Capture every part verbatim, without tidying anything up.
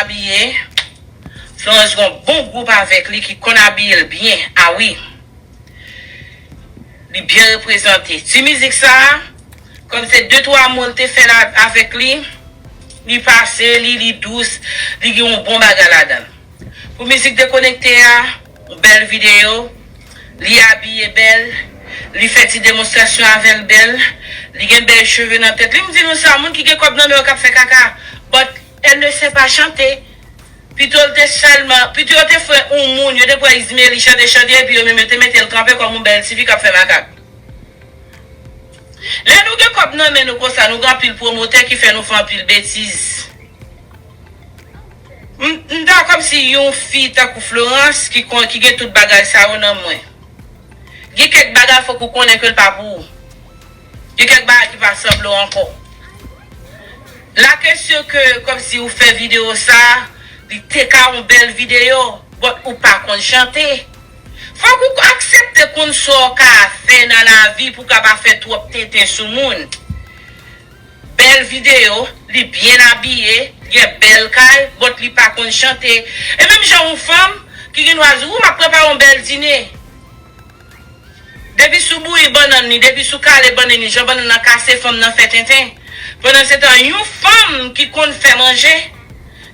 abiye. Florence gen yon bon gwoup avèk li ki konn abiye l byen. A wi. Li byen reprezante. Ti mizik sa a, kòm se de twa mo l te fè la avèk li, li pase, li, li dous, li gen yon bon bagay ladan l. Pou mizik Dekonekte a, yon bèl videyo, li abiye bèl, li fè ti demonstrasyon avè l bèl, li gen bèl cheve nan tèt li. M di nou sa, moun ki gen kòb nan men yo k ap fè kaka, but elle ne sait pas chanter. Pito l te sèlman, pito yo te fè yon moun, yo te pran Izmeli chante chante, epi yo menm yo te mete l kanpe kòm yon bèl tifi k ap fè makak. Lè nou gen kòb nan men nou konsa, nou gen anpil pwomotè ki fè nou fè anpil betiz. M, m ta kòmsi yon fi tankou Florence ki kon, ki gen tout bagay sa yo nan mwen. Gen kèk bagay fòk ou konnen ke l pa pou ou. Gen kèk bagay ki pa sanble w ankò. La kesyon ke, kòmsi ou fè videyo sa, li te ka yon bèl videyo, but ou pa konn chante. Fòk ou aksepte konn sa w ka fè nan lavi pou w ka pa fè twòp tenten sou moun. Bèl videyo, li byen abiye, gen bèl kay, but li pa konn chante. E menm jan yon fanm ki gen dwa di, wi, m ap prepare yon bèl dine. Depi sou bouyi bannann li, depi sou kale bannann li, jan bannann nan kase, fanm nan fè tenten. Pandansetan, yon fanm ki konn fè manje,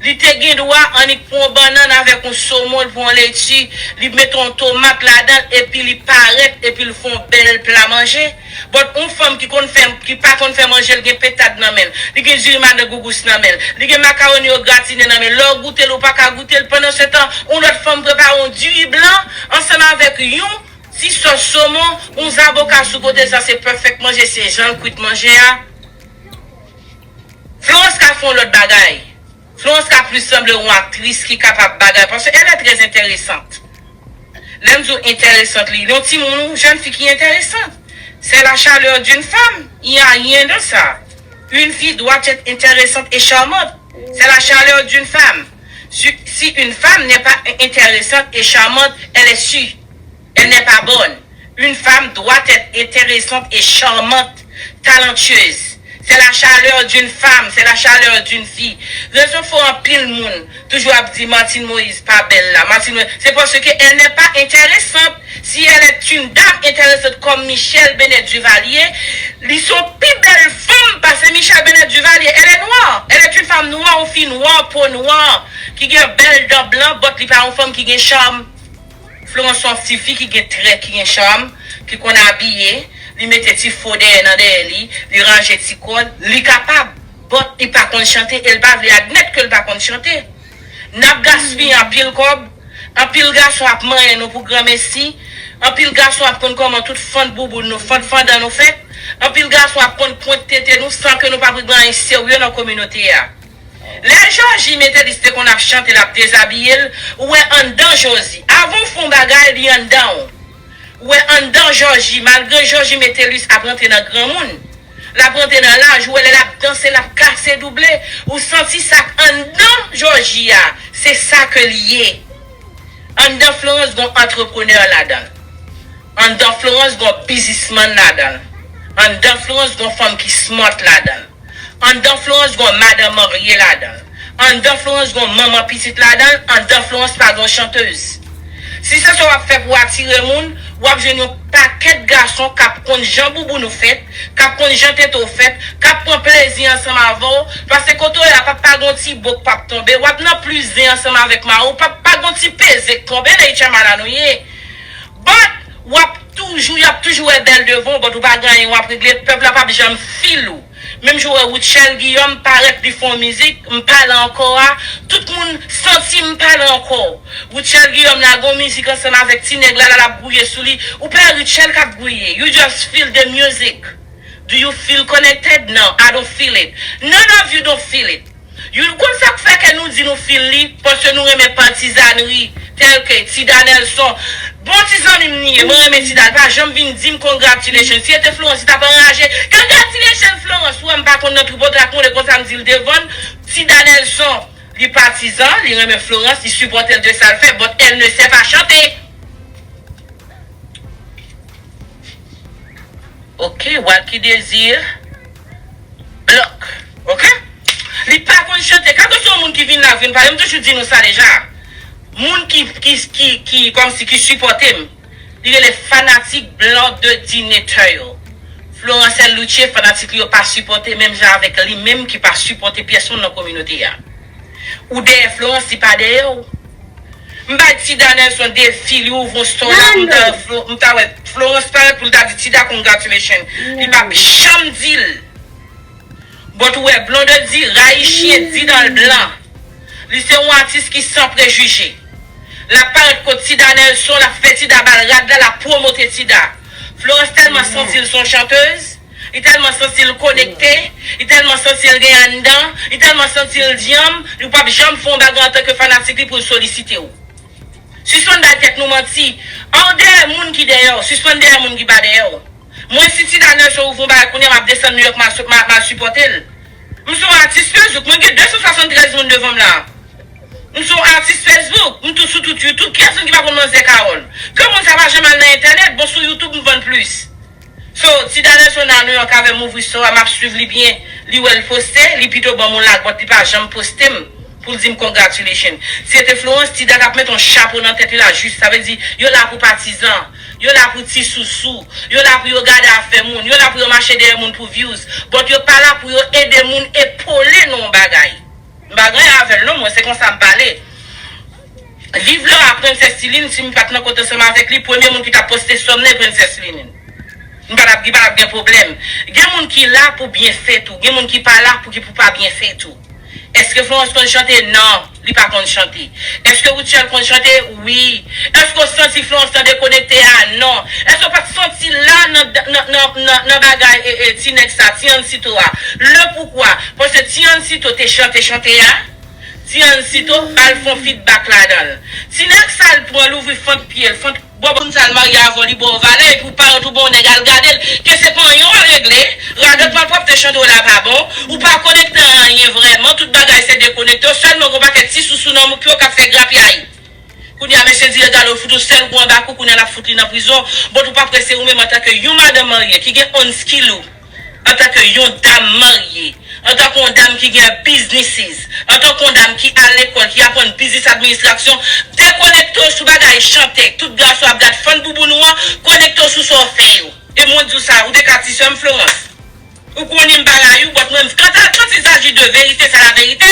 li te gen dwa annik pran yon bannann avèk yon somon, li pran yon leti, li mete yon tomat ladan l, epi li parèt, epi l fè yon bèl pla manje. But yon fanm ki konn fè, ki pa konn fè manje, l gen petad nan men l, li gen diri madangougous nan men l, li gen makawoni yo gratine nan men l, lè w goute l, ou pa ka goute l. Pandansetan, yon lòt fanm prepare yon diri blan ansanm avèk yon ti sòs somon, yon zaboka sou kote, sa se pèfèk manje, se jan l kwit manje a. Florence ka fè yon lòt bagay. Florence ka plis sanble yon aktris ki kapab bagay, paske elle est très intéressante. Lè m di w enteresant, li, li yon timoun, yon jèn fi ki enteresant. C'est la chaleur d'une femme, il n'y a rien de ça. Une fille doit être intéressante et charmante. C'est la chaleur d'une femme. Si, si une femme n'est pas intéressante et charmante, elle est sûre. Elle n'est pas bonne. Une femme doit être intéressante et charmante, talentueuse. C'est la chaleur d'une femme, c'est la chaleur d'une fille. Rezon fè anpil moun toujou ap di Martine Moïse pa bèl la. Martine Moïse, c'est parce que elle n'est pas intéressante. Si elle est une dame intéressante comme Michelle Bennett Duvalier, li se yon pi bèl fanm pase Michelle Bennett Duvalier. Elle est noire. Elle est une femme noire, yon fi nwa, po nwa, ki gen bèl dan blan, but li pa yon fanm ki gen cham. Florence se yon ti fi ki gen trè, ki gen cham, ki konn abiye, li mete ti fo dèyè nan dèyè li, li ranje ti kò l, li kapab, but li pa konn chante e l pa vle admèt ke l pa konn chante. N ap gaspiye anpil kòb, anpil gason ap manyen nou pou granmesi, anpil gason ap konn kòman tout fann bouboun nou, fann fandan nou fèt, anpil gason ap konn pwent tete nou san ke nou pa pran anyen serye nan kominote a. Lè Jòji Metèlis te konn ap chante, l ap dezabiye l, ou wè anndan Jòji. Avan w fè yon bagay, li anndan w. Ou wè anndan Jòji, malgre Jòji Metèlis ap rantre nan granmoun, l ap rantre nan laj, ou wè lè l ap danse, l ap kase double, ou santi sa k anndan Jòji a, se sa ke l ye. Anndan Florence gon antreprenè ladan l. Anndan Florence gon biznismann ladan l. Anndan Florence gon fanm ki smart ladan l. Anndan Florence gon madanm marye ladan l. Anndan Florence gon manman pitit ladan l. Anndan Florence pa gon chantez. Si se sa w ap fè pou w atire moun, w ap jwenn yon pakèt gason k ap konn jan bouboun ou fèt, k ap konn jan tete w fèt, k ap pran plezi ansanm avè w, paske kote w ye a p ap pa gon ti bok p ap tonbe, w ap nan plis zen ansanm avèk mari w, p ap pa gon ti peze k tonbe, nan Ityamala nou ye. But, w ap toujou, y ap toujou wè bèl devan w, but ou pa gen anyen w ap regle, pèp la p ap janm feel ou. Menm jan w wè Rutshelle Guillaume parèt, li fè yon mizik, M pale ankò a, tout moun santi M pale ankò. Rutshelle Guillaume lage yon mizik ansanm avèk ti nèg la, la, l ap gouye sou li. Ou pa Rutshelle k ap gouye. You just feel the music. Do you feel connected? No, I don't feel it. None of you don't feel it. You konn sa k fè ke nou di nou feel li? Paske nou renmen patizanri, tèlke Tida Nelson. Bon ti zanmi m li ye, mwen renmen Tida, l pa janm vin di m congratulations. Si se te Florence, li t ap anraje. Congratulations Florence, ou wè m pa konn nan tripotrak mwen, konsa m di l devan l. Tida Nelson, li patizan, li renmen Florence, li sipòte l de sa l fè, but elle ne sait pas chanter. Ok, Walky Désir, block. Ok? Li pa konn Chante, kalkeswa moun ki vin la, vin pale, m toujou di nou sa deja. Moun ki, ki, ki, ki, kòmsi, ki sipòte m, li rele fanatik Blondedy Nether yo. Florence L. Loutier, fanatik li yo pa sipòte menm jan avèk li menm ki pa sipòte pyès moun nan kominote a. Ou dèyè Florence, li pa dèyè w. M bay Tida Nelson defi, li ouvri yon store la pou m ta, Flo- m ta wè Florence parèt pou l ta di Tida congratulations. Li p ap janm di l. But ou wè Blondedy rayi chyen di dan l blan. Li se yon atis ki san prejije. L ap parèt kot Tida Nelson, l ap fè Tida ba l rad la, l ap pwomote Tida. Florence tèlman santi l se yon chantèz, li tèlman santi l konekte, li tèlman santi l gen anndan, li tèlman santi l dyanm, li p ap janm fè yon bagay antanke fanatik li pou l solisite w. Sispann bay tèt nou manti. An dèyè moun ki dèyè w, sispann dèyè moun ki pa dèyè w. Mwen, si Tida Nelson ouvri yon bagay kounye a, m ap desann Nouyòk, m al, m al, m al sipòte l. M se yon atis Facebook, mwen gen de san swasanntrèz moun devan m la. M se yon atis Facebook, m tou sou tout YouTube. Kiyès moun ki pa konn manzè Carole? Ke moun sa pa janm al nan entènèt, bon, sou YouTube m vann plis. So, Tida Nelson al Nouyòk avè m, ouvri store a, m ap swiv li byen. Li wè l poste, li pito ban m yon lagwòt, li pa janm poste m pou l di m congratulations. Si se te Florence, Tida t ap met yon chapo nan tèt li la, jis, sa vle di, yo la pou patizan, yo la pou ti sousou, yo la pou yo gade afè moun, yo la pou yo mache dèyè moun pou views, but yo pa la pou yo ede moun, epole nan yon bagay. M pa gen anyen avè l non, mwen se konsa m pale. Viv lè a Prensès Liline, si m pa t nan kote ansanm avèk li, premye moun ki t ap poste sòm nan e Prensès Liline. M pa t ap, li pa t ap gen pwoblèm. Gen moun ki la pou byen fèt ou, gen moun ki pa la pou ki pou pa byen fèt ou. Èske Florence konn chante? Non, li pa konn chante. Èske Rutshelle konn chante? Wi. Èske w santi Florence nan dekonekte a? Non. Èske w pa t santi l la nan, nan, nan, nan, nan bagay e, e, ti nèg sa, Ti Ansito a? Le poukwa? Paske Ti Ansito te chante chante a, Ti Ansito al fè yon feedback ladan l. Ti nèg sa l pran l ouvri fant pye l, fant bò moun sa l marye avè w, li ba w valè, epi w parèt ou bon nèg al gade l, ke se panyen w al regle, radòt malpwòpte chante w la pa bon, ou pa konekte anyen vrèman, tout bagay se dekonekte, w sèlman gon pakèt ti sousou nan moun ki w k ap fè grapyay. Kounye a, mesye di, regade, w fout yon sèl kou anba kou, kounye a, n ap fout li nan prizon. Bon, ou pa prese ou menm antanke yon madanm marye ki gen on skill ou, antanke yon dam marye, antanke yon dam ki gen businesses, antanke yon dam ki al lekòl, ki aprann biznis administrasyon, dekonekte w sou bagay chante, tout gason ap gad fann bouboun ou an, konekte w sou sa w fè yo. E mwen di w sa, ou te ka ti sè m Florence. Ou konnen m pa rayi w, but mwen, quand, quand il s'agit de vérité, c'est la vérité.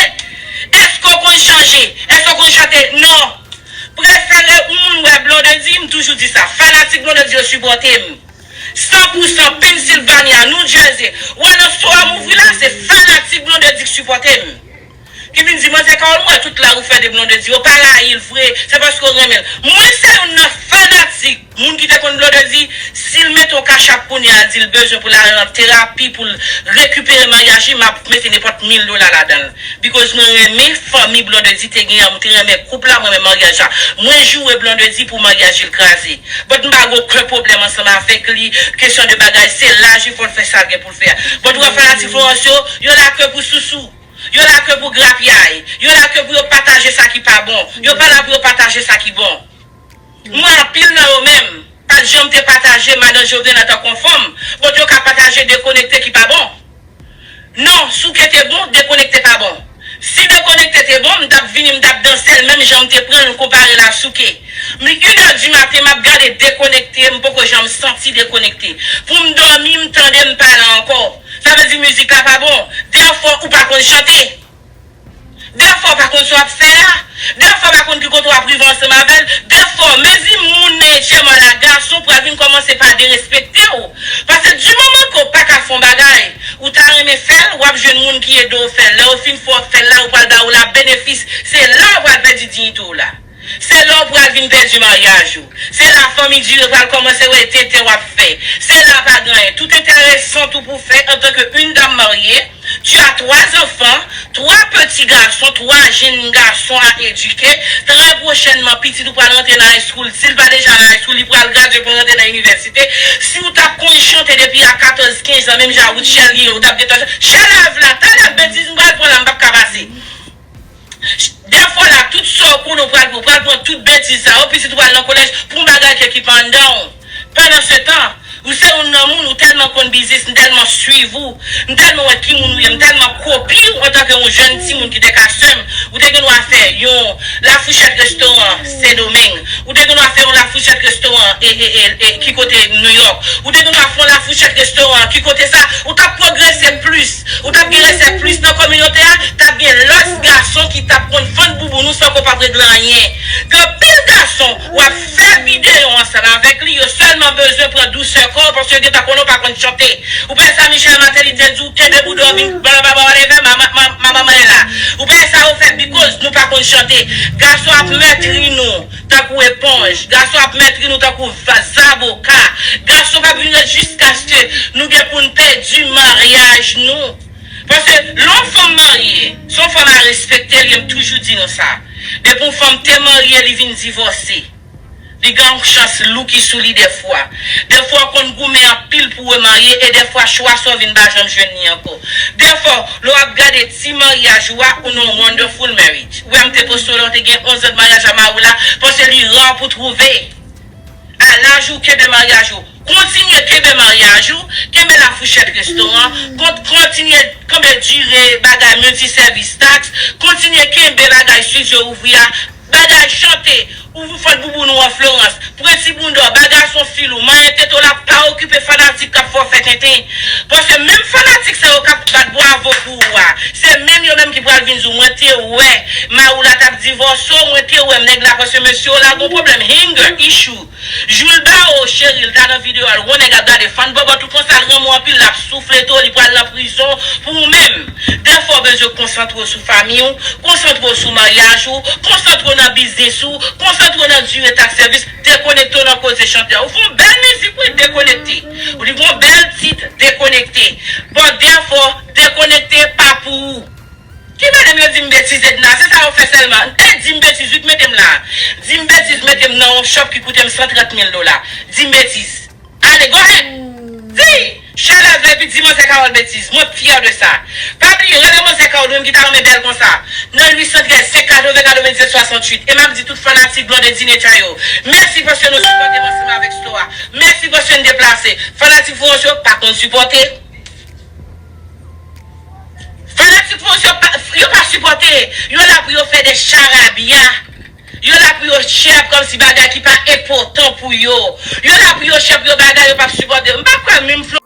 Èske w konn chanje? Èske w konn chante? Non. Prefere ou moun wè Blondedy, m toujou di sa. Fanatik Blondedy yo sipòte m. San pou san, Pennsylvania, New Jersey. Wè nan store a m ouvri la, se fanatik Blondedy k sipòte m. Ki vin di, manzè Carole, m wè tout la ou fè de Blondedy, ou pa rayi l vre, se paske w renmen l. Mwen se youn nan fanatik, moun ki te konn Blondedy, si l mete yon kachap kounye a, l di l bezwen pou l al nan terapi, pou l rekipere maryaj li, m ap mete nenpòt mil dola ladan l. Because mwen renmen fanmi Blondedy te gen an, mwen te renmen koup la, mwen renmen maryaj la. Mwen joure Blondedy pou maryaj li kraze. But m pa gen okenn pwoblèm ansanm avèk li, kesyon de bagay, se laj li fò l fè sa l gen pou l fè a. But ou wè fanatik Florence yo, yo la ke pou sousou. Yo la ke pou grapyay. Yo la ke pou yo pataje sa ki pa bon. Yo pa la pou yo pataje sa ki bon. Mwen, anpil nan yo menm, pa t janm te pataje madan Jovenel antanke yon fanm, but yo ka pataje dekonekte ki pa bon. Non, souke te bon, dekonekte pa bon. Si dekonekte te bon, m t ap vini, m t ap danse l menm jan m te pran l, m konpare l a souke. M, inè di maten, m ap gade dekonekte, m poko janm santi dekonekte. Pou m dòmi, m tande, m pa la ankò. Sa vle di mizik la pa bon. Dèfwa ou pa konn chante. Dèfwa w pa konn sa w ap fè a. Dèfwa w pa konn ki kote w ap rive ansanm avè l. Dèfwa, mezi moun nan etyèm an la, gason pral vin kòmanse pa derespekte w. Paske di moman ke w pa ka fè yon bagay, ou ta renmen fè l, w ap jwenn moun ki ede w fè l. Lè yo fin fè w fè l la, yo pral ba w la benefis. Se la w pral pèdi diyite w la. Se la w pral vin pèdi maryaj ou. Se la fanmi dire pral kòmanse wè tenten w ap fè. Se la pa gen anyen. Tout enteresan tou pou fè antanke une dame mariée, tu as trois enfants, trois petits garçons, trois jeunes garçons à éduquer. Très prochainement, pitit ou pral rantre nan high school. Si l pa deja nan high school, li pral gradye pou l rantre nan inivèsite. Si w t ap konn chante depi a katòz, kenz an, menm jan Rutshelle ye, ou t ap gentan chante. Chèlèv la, talè betiz m pral pran la, m p ap ka pase. Dèfwa la, tout sa w konnen w pral, w pral pran tout betiz sa yo, pitit ou pral nan kolèj, pou yon bagay ke ki pa anndan w. Pandan se tan, ou se youn nan moun, ou tèlman konn biznis, m tèlman swiv ou. M tèlman wè ki moun ou ye, m tèlman kopi w antanke yon jèn timoun ki te ka sè m. Ou te gen dwa fè yon lafouchèt restoran Sendomeng. Ou te gen dwa fè yon lafouchèt restoran e, e, e, e, ki kote Nouyòk. Ou te gen dwa fè yon lafouchèt restoran ki kote sa. Ou t ap pwogrese plis. Ou t ap gen resèt plis nan kominote a. T ap gen lòt gason ki t ap konn fann bouboun ou san ke w p ap regle anyen. Gen anpil gason w ap fè videyo ansanm avèk li, yo sèlman bezwen pran dousè kò w paske yo gentan konnen w pa konn chante. Ou pa wè sa Michel Martelly te di w, kenbe bouda w vin bla bla bla whatever, mama, mama, mama, mama la. Ou pa wè sa yo fè because nou pa konn chante. Gason ap mètri nou tankou eponj. Gason ap mètri nou tankou va- zaboka. Gason p ap vin ret jiskaske nou gen pou n pèdi maryaj nou. Paske lè yon fanm marye, se yon fanm a respekte, li, m toujou di nou sa. Depi yon fanm te marye, li vin divòse. Li gen yon chans lou ki sou li dèfwa. Dèfwa w konn goumen anpil pou remarye e dèfwa chwa sa w vin pa janm jwenn li ankò. Dèfwa, lè w ap gade ti maryaj ou a, ou nan yon wonderful marriage. Ou wè m te poste w la, w te gen onz an de maryaj a mari w la, paske li ra pou twouve. A laj ou, kenbe maryaj ou. Kontinye kenbe maryaj ou, kenbe lafouchèt restoran, kont- kontinye kenbe dire bagay multi service tax, kontinye kenbe bagay studio ouvri a, bagay chante, ouvri fann bouboun ou an Florence, pran ti bounda w, ba gason fil ou, manyen tete w la, pa okipe fanatik k ap fè w fè tenten. Paske menm fanatik sa yo k ap bat bwavo pou ou a, se menm yo menm ki pral vin di w, mwen te wè mari w la t ap divòse w, mwen te wè nèg la, paske mesye w la gon pwoblèm anger issue. Jou l ba w cheri, l ta nan videyo a, l wè nèg ap gade fann bòbòt ou konsa, l renmen w anpil, l ap souflete w, li pral nan prizon pou ou menm. Dèfwa w bezwen konsantre w sou fanmi w, konsantre w sou maryaj ou, konsantre w nan biznis ou, konsantre w nan dire tax service, dekonekte w nan koze chantè. Ou fè yon bèl mizik wi, dekonekte. Ou li gon bèl tit, dekonekte. Bon, dèfwa, dekonekte pa pou ou. Ki madanm yo di m betiz Edna, se sa yo fè sèlman. E di m betiz wi k mete m la. Di m betiz mete m nan yon shop ki koute m san trant mil dola. Di m betiz. Ale, go ahead. Di! Shout out epi di manzè Carole betiz. Mwen fyè de sa. Pa bliye, rele manzè Carole ou menm ki ta renmen bèl konsa. Nan uit san trèz, senk katreven, katrevendiset, swasanntuit. E m ap di tout fanatik Blondedy Nature yo, mèsi paske nou sipòte m ansanm avèk store a. Mèsi paske n deplase. Fanatik Florence yo pa konn sipòte. Fanatik Florence yo pa, yo pa sipòte. Yo la pou yo fè de charabya. Yo la pou yo share kòmsi bagay ki pa enpòtan pou yo. Yo la pou yo share pou yo bagay yo p ap sipòte. M pa kwè menm Flo